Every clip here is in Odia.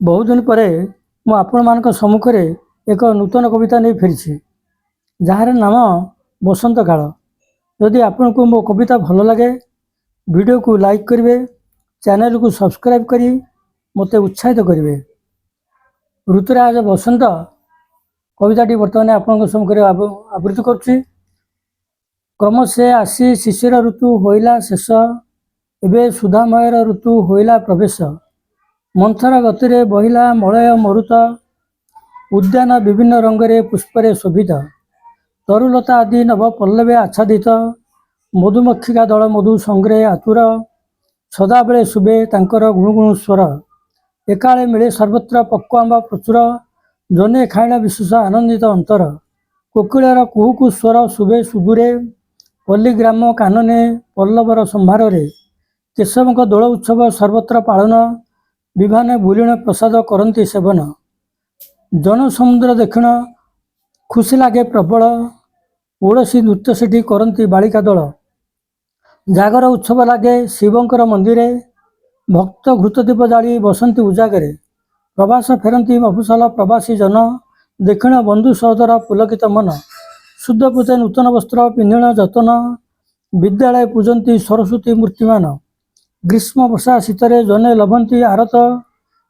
ବହୁଦିନ ପରେ ମୁଁ ଆପଣମାନଙ୍କ ସମ୍ମୁଖରେ ଏକ ନୂତନ କବିତା ନେଇ ଫେରିଛି, ଯାହାର ନାମ ବସନ୍ତ କାଳ। ଯଦି ଆପଣଙ୍କୁ ମୋ କବିତା ଭଲ ଲାଗେ, ଭିଡ଼ିଓକୁ ଲାଇକ୍ କରିବେ, ଚ୍ୟାନେଲକୁ ସବସ୍କ୍ରାଇବ୍ କରି ମୋତେ ଉତ୍ସାହିତ କରିବେ। ଋତୁରାଜ ବସନ୍ତ କବିତାଟି ବର୍ତ୍ତମାନ ଆପଣଙ୍କ ସମ୍ମୁଖରେ ଆବୃତ୍ତି କରୁଛି। କ୍ରମଶେ ଆସି ଶିଶିର ଋତୁ ହୋଇଲା ଶେଷ, ଏବେ ସୁଧାମୟର ଋତୁ ହୋଇଲା ପ୍ରବେଶ। ମନ୍ଥର ଗତିରେ ବହିଲା ମଳୟ ମରୁତ, ଉଦ୍ୟାନ ବିଭିନ୍ନ ରଙ୍ଗରେ ପୁଷ୍ପରେ ଶୋଭିତ। ତରୁଲତା ଆଦି ନବ ପଲ୍ଲବେ ଆଚ୍ଛାଦିତ। ମଧୁମକ୍ଷିକା ଦଳ ମଧୁ ସଂଗ୍ରହେ ଆତୁର, ସଦାବେଳେ ଶୁଭେ ତାଙ୍କର ଗୁଣୁଗୁଣୁ ସ୍ୱର। ଏକାଳେ ମିଳେ ସର୍ବତ୍ର ପକ୍ୱ ଆମ୍ବ ପ୍ରଚୁର, ଜନେ ଖାଇଣ ବିଶେଷ ଆନନ୍ଦିତ ଅନ୍ତର। କୋକିଳର କୁହୁକୁ ସ୍ୱର ଶୁଭେ ସୁଦୂରେ, ପଲ୍ଲୀ ଗ୍ରାମ କାନନେ ପଲ୍ଲବର ସମ୍ଭାରରେ। କେଶବଙ୍କ ଦୋଳ ଉତ୍ସବ ସର୍ବତ୍ର ପାଳନ, ବିଭାନେ ବୁଲିଣ ପ୍ରସାଦ କରନ୍ତି ସେବନ। ଜନସମୁଦ୍ର ଦେଖିଣ ଖୁସି ଲାଗେ ପ୍ରବଳ, ଓଡ଼ଶୀ ନୃତ୍ୟ ସେଠି କରନ୍ତି ବାଳିକା ଦଳ। ଜାଗର ଉତ୍ସବ ଲାଗେ ଶିବଙ୍କର ମନ୍ଦିରେ, ଭକ୍ତ ଘୃତଦୀପ ଜାଳି ବସନ୍ତି ଉଜାଗରେ। ପ୍ରବାସ ଫେରନ୍ତି ମଫସଲ ପ୍ରବାସୀ ଜନ, ଦେଖିଣ ବନ୍ଧୁ ସହୋଦର ପୁଲକିତ ମନ। ଶୁଦ୍ଧ ପୂତେ ନୂତନ ବସ୍ତ୍ର ପିନ୍ଧିଣ ଯତନ, ବିଦ୍ୟାଳୟ ପୂଜନ୍ତି ସରସ୍ୱତୀ ମୂର୍ତ୍ତିମାନ। ଗ୍ରୀଷ୍ମ ବର୍ଷା ଶୀତରେ ଜନେ ଲଭନ୍ତି ଆରତ,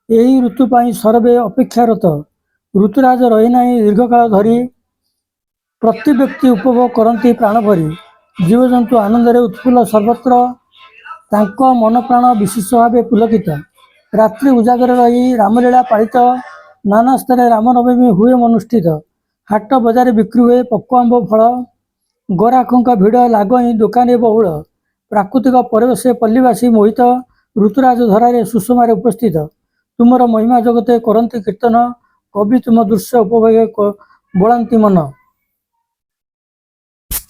ଏହି ଋତୁ ପାଇଁ ସରବେ ଅପେକ୍ଷାରତ। ଋତୁରାଜ ରହିନାହିଁ ଦୀର୍ଘକାଳ ଧରି, ପ୍ରତି ବ୍ୟକ୍ତି ଉପଭୋଗ କରନ୍ତି ପ୍ରାଣଭରି। ଜୀବଜନ୍ତୁ ଆନନ୍ଦରେ ଉତ୍ଫୁଲ୍ଲ ସର୍ବତ୍ର, ତାଙ୍କ ମନ ପ୍ରାଣ ବିଶେଷ ଭାବେ ପୁଲକିତ। ରାତ୍ରି ଉଜାଗର ରହି ରାମଲୀଳା ପାଳିତ, ନାନା ସ୍ଥାନରେ ରାମନବମୀ ହୁଏ ଅନୁଷ୍ଠିତ। ହାଟ ବଜାରରେ ବିକ୍ରି ହୁଏ ପକ୍ୱ ଆମ୍ବ ଫଳ, ଗରାଖଙ୍କ ଭିଡ଼ ଲାଗଇ ଦୋକାନେ ବହୁଳ। ପ୍ରାକୃତିକ ପରିବେଶେ ପଲ୍ଲୀବାସୀ ମୋହିତ, ଋତୁରାଜ ଧରାରେ ସୁଷମାରେ ଉପସ୍ଥିତ। ତୁମର ମହିମା ଜଗତେ କରନ୍ତି କୀର୍ତ୍ତନ, କବି ତୁମ ଦୃଶ୍ୟ ଉପଭୋଗ ବୋଳାନ୍ତି ମନ।